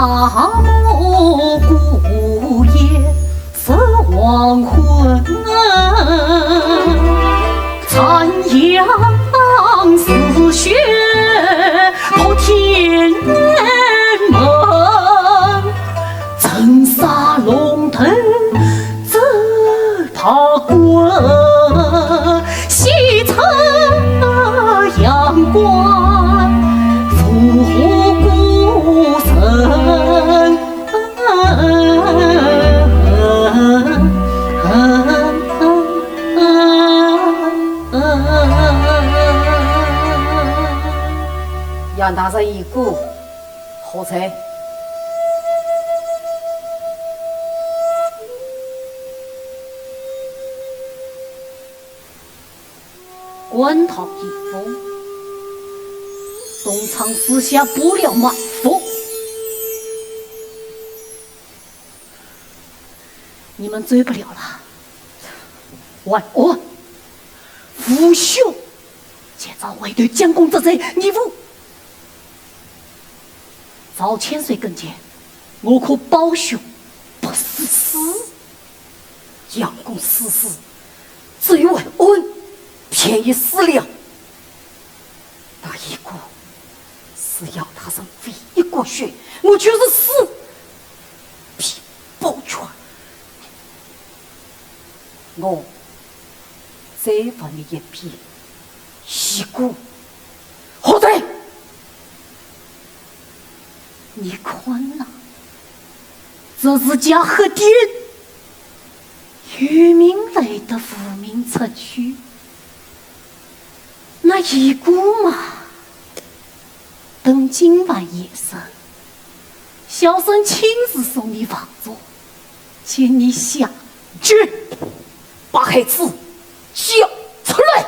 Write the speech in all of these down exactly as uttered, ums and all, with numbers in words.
大漠孤雁伏黄昏，残阳似血铺天门，尘沙弄透这白骨。 西侧阳关，浮华孤身。杨大人遗骨，何在？ 官道一封，东昌四下布了埋伏，你们走不了了。万安，无休，见着回头将功折罪，你无 赵千岁跟前，我可保兄不死。杨公死时，只有万安便宜死了。那一个是要他人唯一骨血，我就是死，必保全。我再问你一遍， 遗骨何在？你看呐，这是家和殿，有名来得无名出去。那遗骨嘛，等今晚夜深，小生亲自送你房中，请你下去。 把孩子交出来！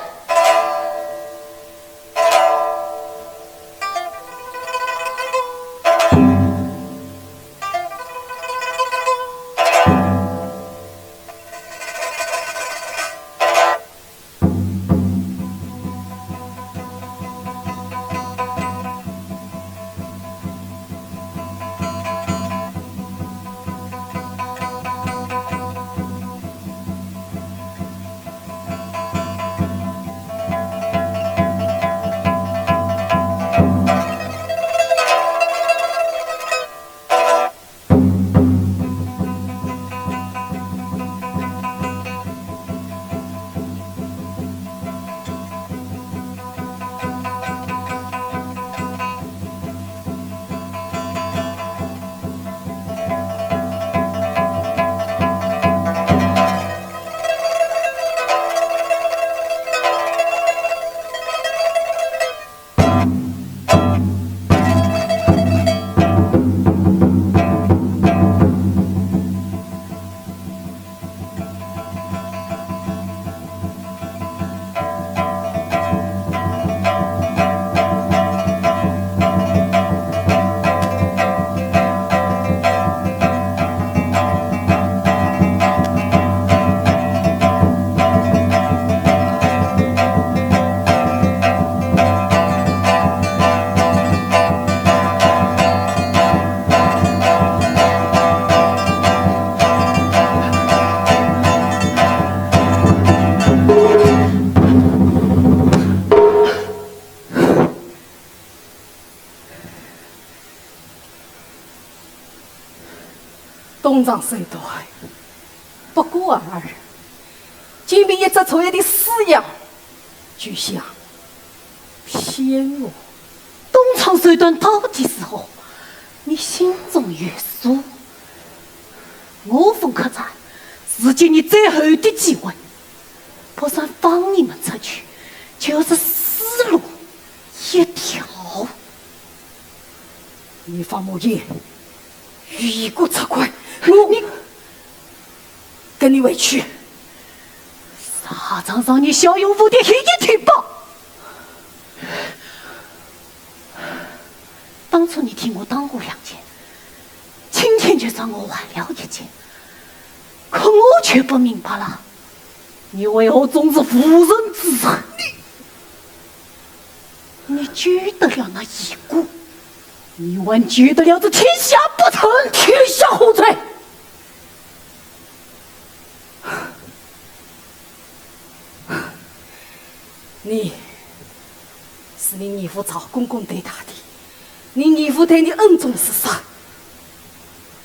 东昌手段不过尔尔，竟比一只臭鼬的死样就像骗我。东昌手段到底如何？你心中有数。我封客栈是给你最后的机会，不然放你们出去，就是死路一条。 你方木爷，与一个出快，我……你……跟你回去。沙场上你骁勇无敌，黑一挺吧。当初你替我挡过两箭，今天就算我还了一箭，可我却不明白了，你为何总是无人之人？你…… 你救得了那一个，你还救得了这天下不成？天下何在？你是你义父赵公公带大的，你义父对你恩重如山。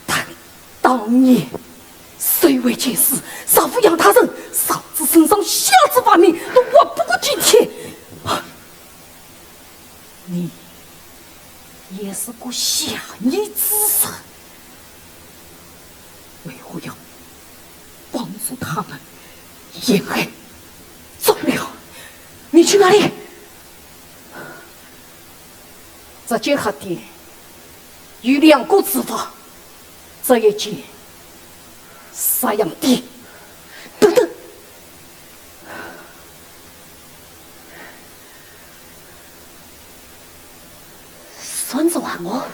但当年谁为前世，丈夫杨大人，上至圣上，下至万民，都活不过今天。你也是个下贱之人，为何要帮助他们陷害忠良？你去哪里？这间客店有两个厨房，这一间杀羊店。等等，孙子还我。